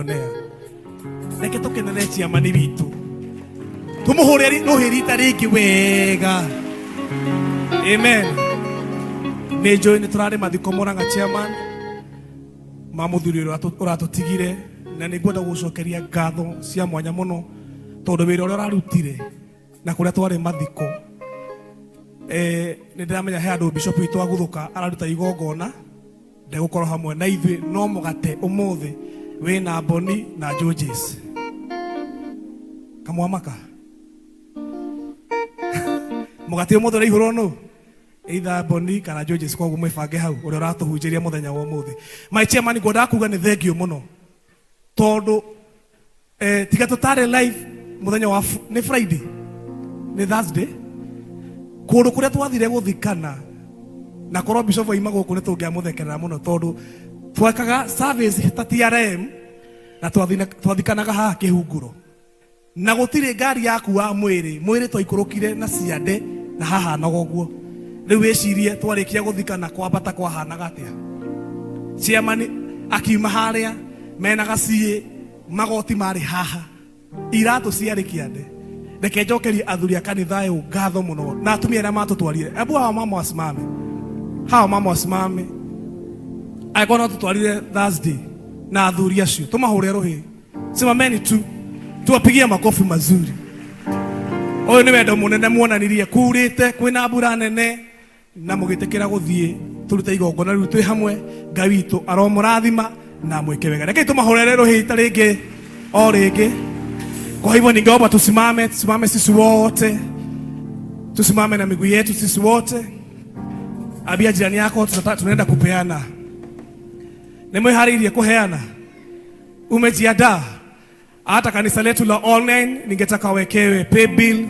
Onea. Reke tũkenere ciamani witũ, tũmũhũre rũhĩ rita rĩngĩ wega. Amen. Nĩ njũĩ nĩ tũrarĩ mathiko Mũrang'a, chairman, ma mũthuri ũrĩa ũratũtigire, na nĩ ngwenda gũcokeria ngatho cia mwanya mũno tondũ wĩra ũrĩa ũrarutire na kũrĩa twarĩ mathiko, nĩ ndĩramenya he andũ bishop witũ aguthũka araruta igongona, ndegũkorwo hamwe na ithuĩ, no mũgate ũmũthĩ wĩna Boni na Georges kamwamaka. Mũgate ũmũthĩ ũraihũrwo nũ? Either Boni kana Georges. Koguo mwĩbange hau ũrĩa ũratũhunjĩria mũthenya wa ũmũthĩ. My chairman, ngwendaga kuga nĩ thank you mũno tondũ tiga tũtarĩ live mũthenya wa nĩ Friday, nĩ Thursday, kũndũ kũrĩa twathire gũthikana, na korwo bishop aima gũkũ nĩ tũngĩamũthekerera mũno tondũ twekaga service ta TRM na twathikanaga haha kĩhunguro na gũtirĩ ngari yakuaga mwĩrĩ. Mwĩrĩ twaikũrũkire na ciande na hahanaga ũguo. Rĩu wĩcirie twarĩkia gũthikana kwambata kwahanaga atĩa. Chairman akiuma harĩa mena gaciĩ, magoti marĩ haha, iratũ ciarĩ kĩande. Reke njokerie athuri a kanitha ũyũ ngatho mũno na atumia arĩa matũtwarire. Ebu hawa mama wasimame, hawa mama wasimame angĩkorwo no tũtwarire Thursday na athuri acio tũmahũre rũhĩ. Simameni tu tuwapigie makofi mazuri. Ũyũ nĩ wendo mũnene muonanirie. Kurĩte, kwĩna mbura nene, na mũgĩtĩkĩra gũthiĩ tũrute igongona rĩu twĩ hamwe. Ngai witũ aromũrathima na mwĩke wega. Rekei tũmahũrere rũhĩ ita rĩngĩ o rĩngĩ. Kwa hivyo ningeomba tusimame, tusimame sisi wote, tusimame na miguu yetu sisi wote. Ambia jirani yako tunaenda kupeana. Nĩ mwĩharĩirie kuheana? Umejiandaa? Hata kanisa letu la online ningetaka wekewe paybill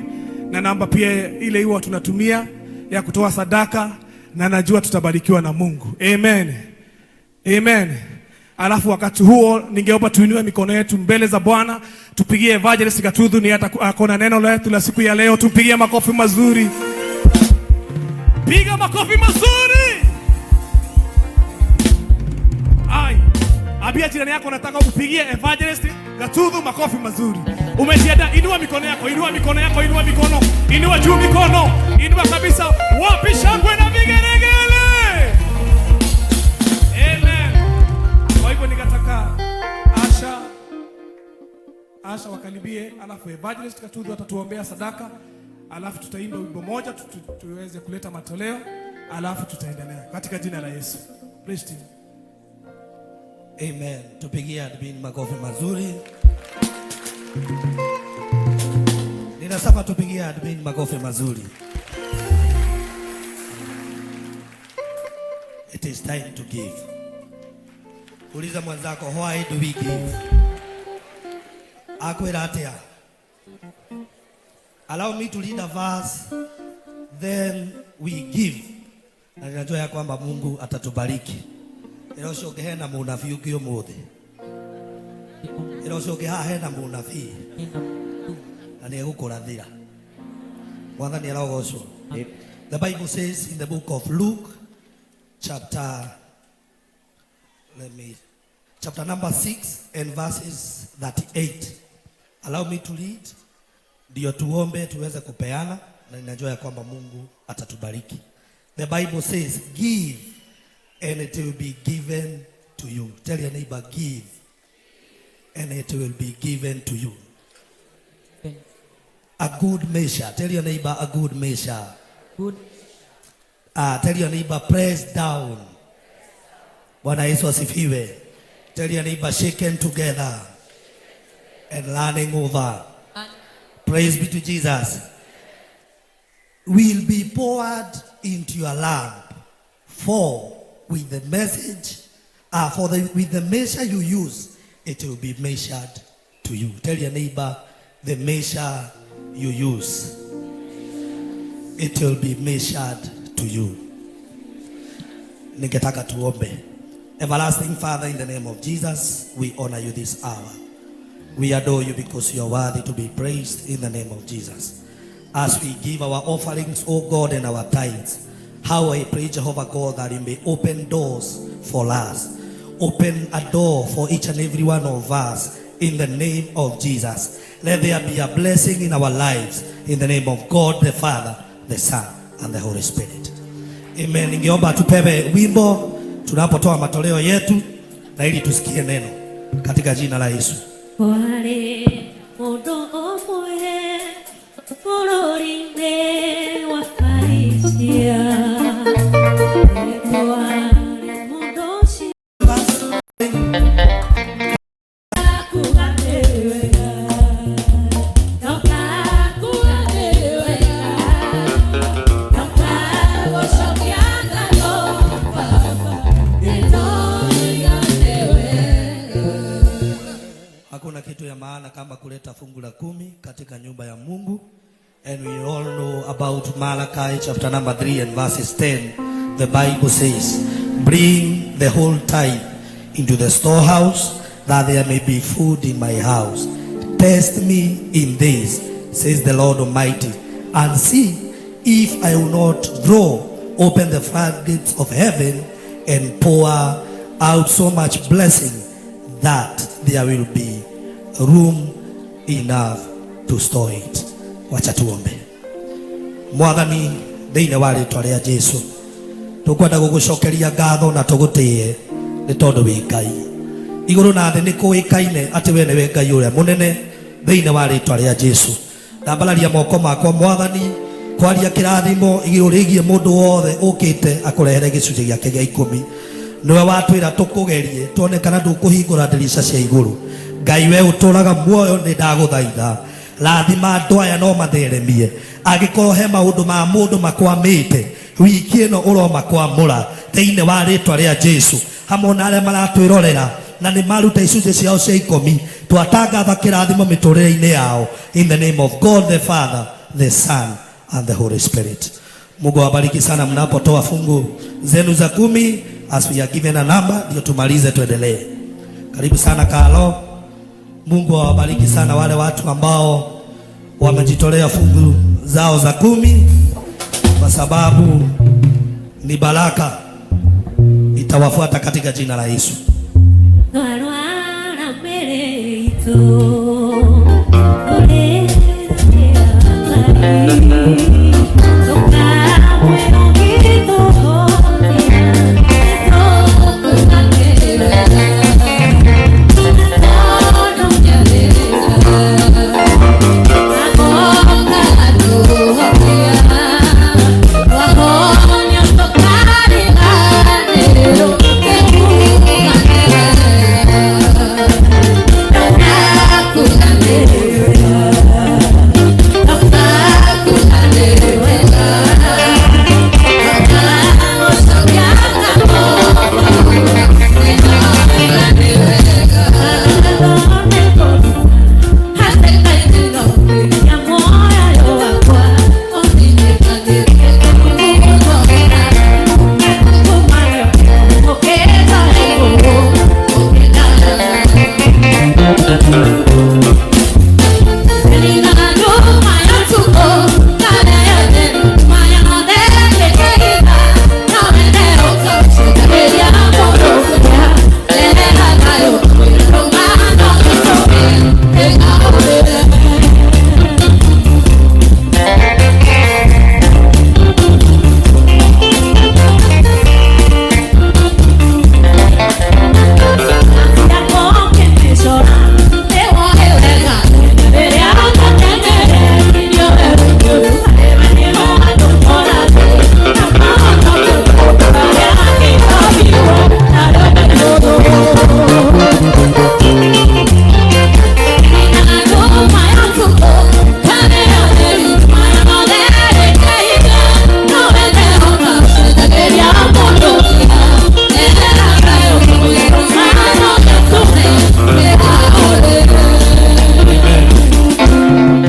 na namba pia ile huwa tunatumia ya kutoa sadaka, na najua tutabarikiwa na Mungu. Amen. Amen. Alafu wakati huo ningeomba tuinue mikono yetu mbele za Bwana, tupigie Evangelist Gatuthu, ni hata akona neno letu la siku ya leo, tumpigie makofi mazuri. Piga makofi mazuri. Ai, ambia jirani yako nataka upigie Evangelist Gatuthu makofi mazuri. Umejiandaa? Inua mikono yako, inua mikono yako, inua mikono, inua juu mikono, inua kabisa. Wapi shangwe na vigelegele? Amen. Kwa hivyo nikataka Asha wakaribie, alafu Evangelist Gatuthu atatuombea sadaka, alafu tutaimba wimbo moja tuweze kuleta matoleo, alafu tutaendelea katika jina la Yesu. Praise team. Amen. Tupigie admin makofi mazuri. Ninasema tupigie admin makofi mazuri. It is time to give. Uliza mwenzako, why do we give? Akwĩra atĩa? Allow me to read a verse, then we give. Na ninajua ya kwamba Mungu atatubariki. Ĩra ũcio ũngĩ hena mũnabii ũngĩ ũmũthĩ. Ĩra ũcio ũngĩ haha hena mũnabii na nĩ egũkũrathĩra. Mwathani arogocwo. The Bible says in the book of Luke, chapter, let me, chapter number 6 and verses 38. Allow me to read, ndio tuombe tuweze kupeana, na ninajua ya kwamba Mungu atatubariki. The Bible says, "Give and it will be given to you." Tell your neighbor, "Give and it will be given to you." A good measure. Tell your neighbor, "A good measure." Good. Tell your neighbor, "Press down." Bwana Yesu asifiwe. Tell your neighbor, "Shaken together and running over." Praise be to Jesus. Will be poured into your lap. For with the message, for the, with the measure you use, it will be measured to you. Tell your neighbor, "The measure you use, it will be measured to you." Ningetaka tuombe. Everlasting Father, in the name of Jesus, we honor you this hour. We adore you because you are worthy to be praised in the name of Jesus. As we give our offerings, O God, and our tithes, how I pray, Jehovah God, that you may open doors for us. open a door for each and every one of us in the name of Jesus. Let there be a blessing in our lives in the name of God the Father, the Son and the Holy Spirit. Amen. Ningeomba tupewe wimbo tunapotoa matoleo yetu na ili tusikie neno katika jina la Yesu. Kwarĩ mũndũ ũmwe bũrũri-inĩ wa Perisia, kwarĩ mũndũ ũcio kuga nĩ wega, ndoka kuga nĩ wega, ndoka gũcokia ngatho Baba, nĩndoiga nĩ wega. Hakuna kitu ya maana kama kuleta fungu la 10 katika nyumba ya Mungu. And we all know about Malachi chapter number 3 and verses 10. The Bible says, bring the whole tithe into the storehouse, that there may be food in my house. Test me in this, says the Lord Almighty, and see if I will not throw open the floodgates of heaven and pour out so much blessing that there will be room enough to store it. Wacha tuombe. Mwathani, thĩinĩ wa rĩtwa rĩa Jesu, tũkwenda gũgũcokeria ngatho na tũgũtĩe nĩ tondũ wĩ Ngai. Igũrũ na thĩ nĩ kũĩkaine atĩ we nĩwe Ngai ũrĩa mũnene thĩinĩ wa rĩtwa rĩa Jesu. Ndambararia moko makwa Mwathani kwaria kĩrathimo igũrũ rĩgiĩ mũndũ wothe ũkĩte akũrehere gĩcunjĩ gĩake gĩa 10. Nĩwe watwĩra tũkũgerie tuone kana ndũkũhingũra ndirica cia igũrũ. Ngai we ũtũraga muoyo nĩ ndagũthaitha, rathima andũ aya no matheremie. Angĩkorwo he maũndũ ma mũndũ makwamĩte wiki ĩno ũromakwamũra thĩinĩ wa rĩtwa rĩa Jesu. Hamwe na arĩa maratwĩrorera na nĩ maruta icunjĩ ciao cia 10, twatangatha kĩrathimo mĩtũrĩre-inĩ yao in the name of God the Father, the Son and the Holy Spirit. Mungu awabariki sana mnapotoa fungu zenu za 10 as we are given a number, ndio tumalize tuendelee. Karibu sana Kalo. Mungu awabariki sana wale watu ambao wamejitolea fungu zao za 10, kwa sababu ni baraka itawafuata katika jina la Yesu. Twarwara mbere itũ, tũrĩ tũkamwĩra gĩtũhũthia, nĩtũkũgakĩra, tondũ nĩarĩra, agoka atũhonia, twahonio tũkariganĩrwo nĩkuga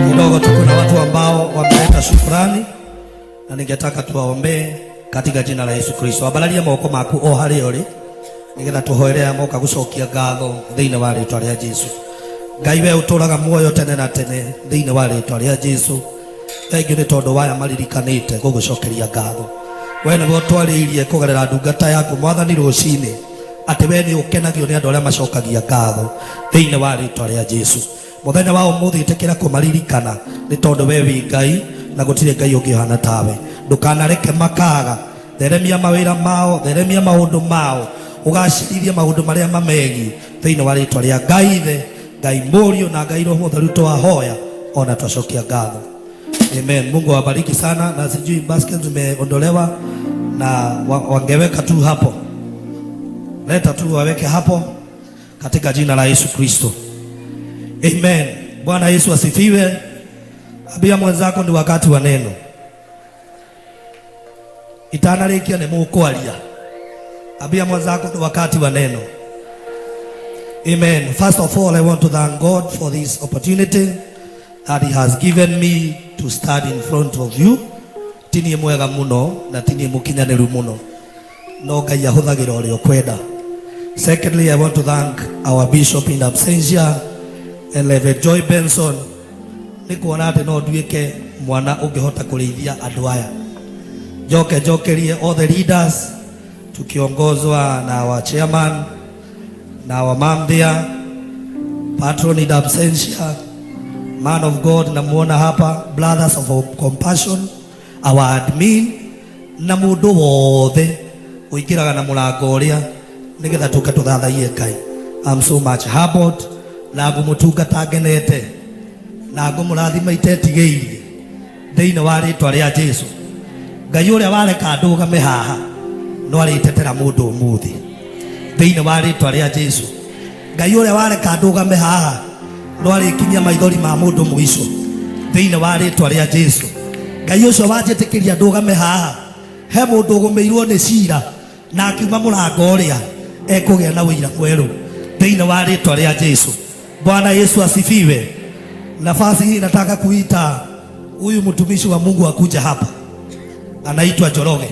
Kidogo tuko na watu ambao wameleta shukrani na ningetaka tuwaombee katika jina la Yesu Kristo. Ambararia moko maku o harĩa ũrĩ nigetha tũhoere aya moka gũcokia ngatho thĩinĩ wa rĩtwa rĩa Jesu. Ngai we ũtũraga muoyo tene na tene thĩinĩ wa rĩtwa rĩa Jesu. Thengiũ nĩ tondũ waya maririkanĩte gũgũcokeria ngatho. We nĩwe ũtwarĩirie kũgerera ndungata yaku Mwathani rũcinĩ Atĩ we nĩ ũkenagio nĩ andũ arĩa macokagia ngatho thĩinĩ wa rĩtwa rĩa Jesu. Mũthenya wa ũmũthĩ ĩtĩkĩra kũmaririkana nĩ tondũ we wĩ Ngai na gũtirĩ Ngai ũngĩ ũhana tawe. Ndũkanareke makaga, theremia mawĩra mao, theremia maũndũ mao, ũgacĩrithie maũndũ marĩa mamegiĩ thĩinĩ wa rĩtwa rĩa Ngai Ithe, Ngai Mũriũ na Ngai Roho Mũtheru twahoya ona twacokia ngatho. Amen. Mungu awabariki sana, na sijui basket zimeondolewa na wangeweka tu hapo, leta tu waweke hapo katika jina la Yesu Kristo. Amen. Bwana Yesu asifiwe. Ambia mwenzako ni wakati wa neno. Itanarikia ni mukwaria. Ambia mwenzako ni wakati wa neno. Amen. First of all, I want to thank God for this opportunity that he has given me to stand in front of you. Tinie mwega muno na tinie mukinyaniru muno. No Ngai ahuthagira uria ukwenda. Secondly, I want to thank our bishop in absentia, Reverend Joy Benson, nĩ kuona atĩ no nduĩke mwana ũngĩhota kũrĩithia andũ aya. Njoke njokerie all the leaders tukiongozwa na our chairman na our mom there, patron in absentia, man of God namuona hapa, brothers of compassion, our admin na mundu wothe uingiraga na murango uria nigetha tuke tuthathaiye Ngai. I'm so much humbled na ngumutungata ngenete na ngumurathima itetigĩirie thĩinĩ wa rĩtwa rĩa Jesu. Ngai ũrĩa wareka ndũgame haha no arĩtetera mũndũ ũmũthĩ thĩinĩ wa rĩtwa rĩa Jesu. Ngai ũrĩa wareka ndũgame haha no arĩkinyia maithori ma mũndũ mũico thĩinĩ wa rĩtwa rĩa Jesu. Ngai ũcio wanjĩtĩkĩria ndũgame haha he mũndũ ũgũmĩirwo nĩ cira na akiuma mũrango ũrĩa ekũgĩa na ũira mwerũ thĩinĩ wa rĩtwa rĩa Jesu. Bwana Yesu asifiwe. Nafasi hii nataka kuita huyu mtumishi wa Mungu akuja hapa, anaitwa Njoroge,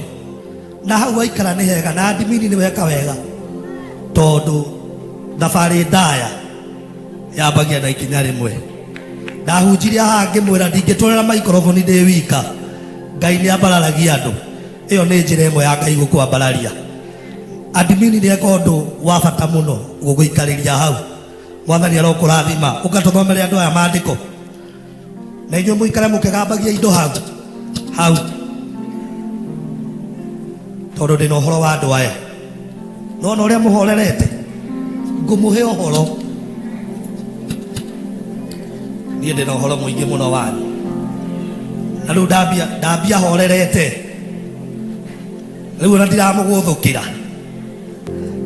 na hau aikara nĩ hega na admini nĩ weka wega tondu thabarĩ ndaya yambagia na ikinya rĩmwe. Ndahunjirie haha ngĩmwĩra ndingĩtwarĩra maikroboni ndĩ wika, Ngai nĩ ambararagia andũ. Ĩyo nĩ njĩra ĩmwe ya Ngai gũkwambararia. Admini nĩ eka ũndũ wa bata mũno gũgũikarĩria hau. Mwathani arokũrathima. Ũgatũthomere andũ aya maandĩko na inyuĩ mũikare mũkĩgambagia indo hau hau, tondũ ndĩna ũhoro wa andũ aya. Nona ũrĩa mũhorerete, ngũmũhe ũhoro. Niĩ ndĩna ũhoro mũingĩ mũno wanyu, na rĩu ndambia horerete, rĩu ona ndiramũgũthũkĩra.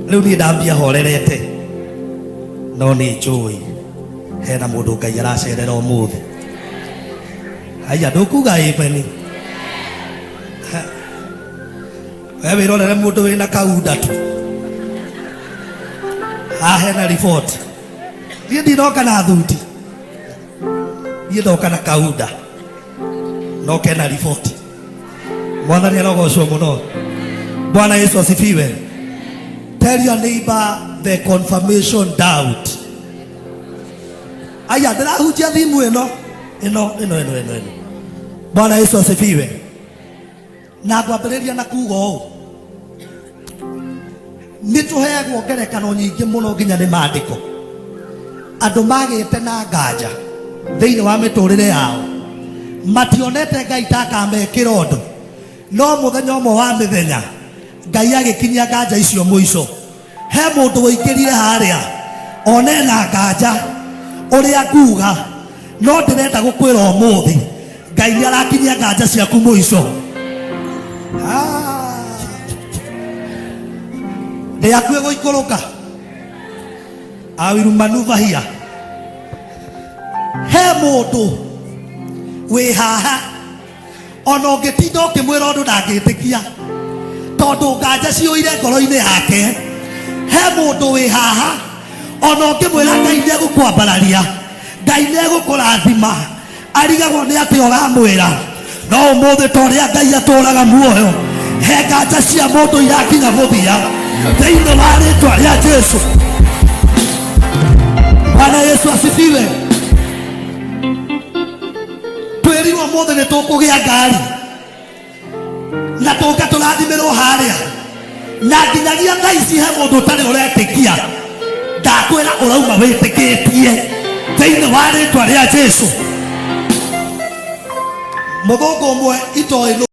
Rĩu niĩ ndambia horerete, no nĩ njũĩ hena mũndũ Ngai aracerera ũmũthĩ. Haya, ndũkuga amen. We wĩrorere mũndũ wĩna kaunda tu haha hena riboti. Niĩ ndinoka na thuti, niĩ ndoka na kaunda no kena riboti. Mwathani arogocwo mũno. Bwana Yesu asifiwe. Tell your neighbor the confirmation doubt. Aya, ndĩrahunjia thimu ĩno ĩno ĩno ĩno ĩno ĩno. Bwana Yesu asifiwe. Na ngwambĩrĩria na kuga ũũ, nĩ tũheagwo ngerekano nyingĩ mũno nginya nĩ maandĩko. Andũ magĩte na nganja thĩinĩ wa mĩtũrĩre yao, mationete Ngai ta akamekĩra ũndũ, no mũthenya ũmwe wa mĩthenya Ngai agĩkinyia nganja icio mũico. He mũndũ wĩingĩrire harĩa one na nganja ũrĩa nguga, no ndĩrenda gũkwĩra ũmũthĩ Ngai nĩ arakinyia nganja ciaku mũico. Ndĩ hakuhĩ gũikũrũka. I will maneuver here. He mũndũ wĩ haha ona ũngĩtinda ũkĩmwĩra ũndũ ndangĩtĩkia tondũ nganja ciyũire ngoro-inĩ yake. He mũndũ wĩ haha ona ũngĩmwĩra Ngai nĩegũkwambararia, Ngai nĩegũkũrathima, arigagwo nĩ atĩ ũramwĩra. No ũmũthĩ ta ũrĩa Ngai atũraga muoyo, he nganja cia mũndũ irakinya mũthia thĩinĩ wa rĩtwa rĩa Jesu. Bwana Yesu asifiwe. Twĩrirwo ũmũthĩ nĩ tũkũgĩa ngari na tũke tũrathimĩrwo harĩa. Na nginyagia thaa ici he mũndũ ũtarĩ ũretĩkia, ndakwĩra ũrauma wĩtĩkĩtie thĩinĩ wa rĩtwa rĩa Jesu. Mũthũngũ ũmwe itoĩ.